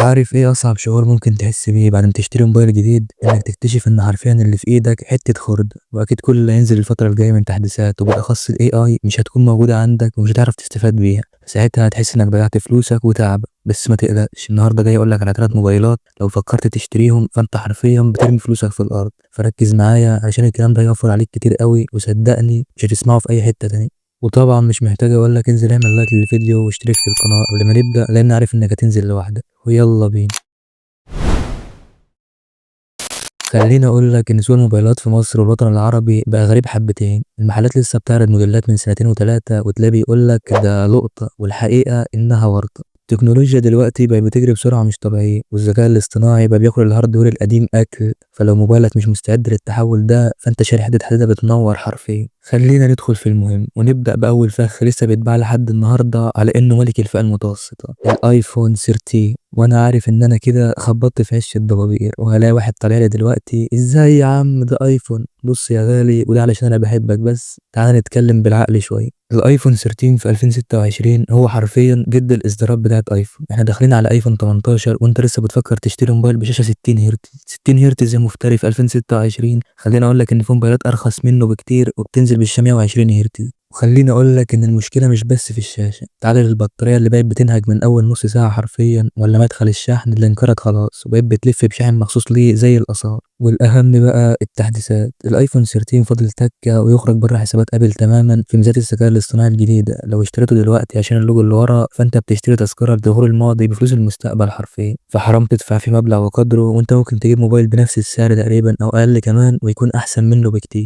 عارف ايه اصعب شعور ممكن تحس بيه بعد ما تشتري موبايل جديد؟ انك تكتشف ان حرفيا اللي في ايدك حتة خرد، واكيد كل اللي هينزل الفترة الجاية من تحديثات وبالاخص ال AI مش هتكون موجودة عندك ومش هتعرف تستفاد بيها. ساعتها هتحس انك ضيعت فلوسك وتعبك. بس ما تقلقش، النهارده جاي اقول لك على 3 موبايلات لو فكرت تشتريهم فانت حرفيا بترمي فلوسك في الارض. فركز معايا عشان الكلام ده هيوفر عليك كتير قوي، وصدقني مش هتسمعه في اي حتة تاني. وطبعا مش محتاج اقول لك انزل اعمل like للفيديو واشترك في القناة قبل ما نبدأ، لان عارف انك هتنزل لوحدك. ويلا بينا. خليني اقول لك ان سوق الموبايلات في مصر والوطن العربي بقى غريب حبتين. المحلات لسه بتعرض موديلات من سنتين وتلاتة وتلاقي بيقول لك ده لقطة، والحقيقة انها ورطة. التكنولوجيا دلوقتي بقت بتجري بسرعة مش طبيعية، والذكاء الاصطناعي بقى بياكل ال hardware القديم أكل. فلو موبايلك مش مستعد للتحول ده فأنت شاري حتة حديدة بتنور حرفيا. خلينا ندخل في المهم ونبدأ بأول فخ لسه بيتباع لحد النهاردة على إنه ملك الفئة المتوسطة، الآيفون 13. وأنا عارف إن أنا كده خبطت في عش الضبابير وهلاقي واحد طالع لي دلوقتي إزاي يا عم ده آيفون. بص يا غالي، وده علشان أنا بحبك، بس تعال نتكلم بالعقل شوية. الايفون 13 في 2026 هو حرفيا جد الاصدارات بتاعت ايفون. احنا داخلين على ايفون 18 وانت لسه بتفكر تشتري موبايل بشاشة 60 هرتز. 60 هرتز يا مفتري في 2026. خليني اقول لك ان في موبايلات ارخص منه بكتير وبتنزل بالشاشة 120 هرتز. وخليني اقول لك ان المشكلة مش بس في الشاشة، تعال للبطاريه اللي بقت بتنهج من اول نص ساعة حرفيا، ولا مدخل الشحن اللي انكرت خلاص وبقيت بتلف بشاحن مخصوص ليه زي الاثار. والاهم بقى التحديثات. الايفون 13 فاضل تكه ويخرج بره حسابات ابل تماما في ميزات الذكاء الاصطناعي الجديدة. لو اشتريته دلوقتي عشان اللوجو اللي ورا فانت بتشتري تذكره لظهور الماضي بفلوس المستقبل حرفيا. فحرام تدفع فيه مبلغ وقدره وانت ممكن تجيب موبايل بنفس السعر تقريبا او اقل كمان ويكون احسن منه بكتير.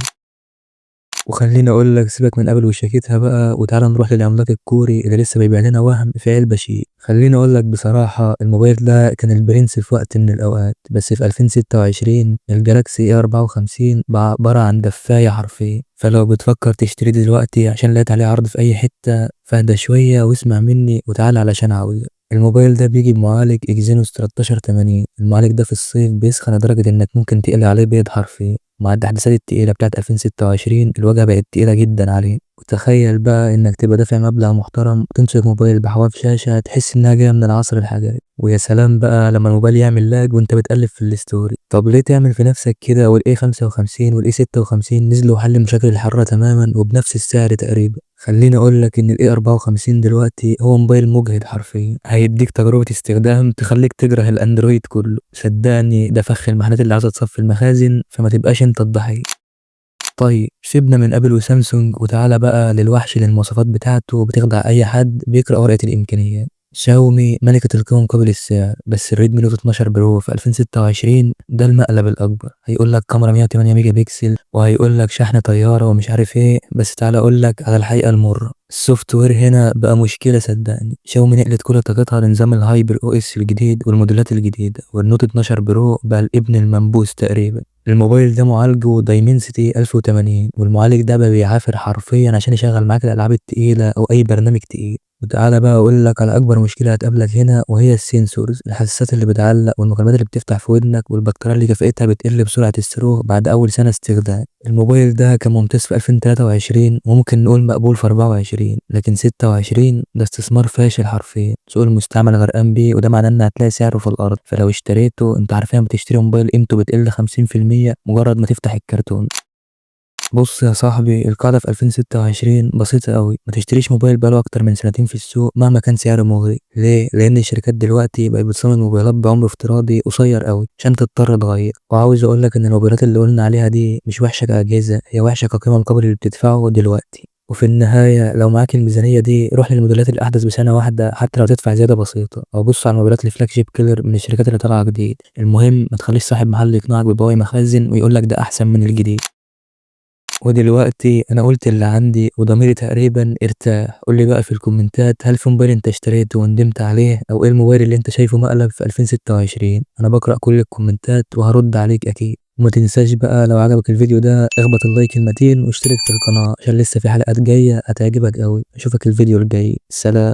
وخليني اقول لك سيبك من ابل وشاكتها بقى، وتعالى نروح للعملاق الكوري اللي لسه بيبيع لنا وهم في علبة شيك. خليني اقول لك بصراحة الموبايل ده كان البرنس في وقت من الاوقات، بس في 2026 الجالاكسي اي 54 بقى عبارة عن دفايه حرفيا. فلو بتفكر تشتري دلوقتي عشان لقيت عليه عرض في اي حتة فاهدى شوية واسمع مني وتعالى علشان عاوزك. الموبايل ده بيجي بمعالج اكزينوس 1380. المعالج ده في الصيف بيسخن لدرجة انك ممكن تقلي عليه بيض حرفيا. مع التحديثات التقيلة بتاعت 2026 الواجهة بقت تقيلة جدا عليه. وتخيل بقى انك تبقى دافع مبلغ محترم وتمسك موبايل بحواف شاشة تحس انها جاية من العصر الحجري. ويا سلام بقى لما الموبايل يعمل lag وانت بتقلب في ال story. طب ليه تعمل في نفسك كده وال A 55 وال A 56 نزلوا وحل مشاكل الحرارة تماما وبنفس السعر تقريبا. خليني اقول لك ان ال A 54 دلوقتي هو موبايل مجهد حرفيا، هيديك تجربة استخدام تخليك تكره الاندرويد كله. صدقني ده فخ المحلات اللي عايزة تصفي المخازن، فما تبقاش انت الضحية. طيب سيبنا من ابل وسامسونج وتعالى بقى للوحش اللي المواصفات بتاعته بتخدع اي حد بيقرأ ورقة الامكانيات. شاومي ملكة القيمة مقابل السعر، بس الريدمي نوت 12 برو في 2026 ده المقلب الأكبر. هيقول لك كاميرا 108 ميجا بكسل وهيقول لك شحن طيارة ومش عارف ايه، بس تعالى اقول لك على الحقيقة المرة. ال software هنا بقى مشكلة صدقني. شاومي نقلت كل طاقتها لنظام ال HyperOS الجديد والموديلات الجديدة، والنوت 12 برو بقى الابن المنبوذ تقريبا. الموبايل ده معالجة دايمنسيتي 1080، والمعالج ده بقى بيعافر حرفيا عشان يشغل معاك الالعاب التقيلة او اي برنامج تقيل. وتعالى بقى اقول لك على اكبر مشكلة هتقابلك هنا، وهي ال sensors، الحساسات اللي بتعلق والمكالمات اللي بتفتح في ودنك والبطاريه اللي كفاءتها بتقل بسرعة الصاروخ بعد اول سنة استخدام. الموبايل ده كان ممتاز في 2023 وممكن نقول مقبول في 24، لكن 26 ده استثمار فاشل حرفيا. سوق المستعمل غرقان بيه، وده معناه ان هتلاقي سعره في الارض. فلو اشتريته انت حرفيا بتشتري موبايل قيمته بتقل 50% مجرد ما تفتح الكرتون. بص يا صاحبي، القاعدة في 2026 بسيطة قوي، ما تشتريش موبايل بقاله أكتر من سنتين في السوق مهما كان سعره مغري. ليه؟ لأن الشركات دلوقتي بقت بتصمم موبايلات بعمر افتراضي قصير قوي عشان تضطر تغير. وعاوز أقول لك إن الموبايلات اللي قلنا عليها دي مش وحشة كأجهزة، هي وحشة كقيمة مقابل اللي بتدفعه دلوقتي. وفي النهاية لو معاك الميزانية دي روح للموديلات الأحدث بسنة واحدة حتى لو تدفع زيادة بسيطة، أو بص على الموبايلات ال flagship killer من الشركات اللي طالعة جديد. المهم ما تخليش صاحب محل يقنعك ببواقي مخازن ويقول لك ده أحسن من الجديد. ودلوقتي انا قلت اللي عندي وضميري تقريبا ارتاح. قول لي بقى في الكومنتات، هل في موبايل انت اشتريته وندمت عليه، او ايه الموبايل اللي انت شايفه مقلب في 2026؟ انا بقرأ كل الكومنتات وهرد عليك اكيد. وما تنساش بقى لو عجبك الفيديو ده اخبط ال like المتين واشترك في القناة عشان لسه في حلقات جاية هتعجبك قوي. اشوفك الفيديو الجاي، سلام.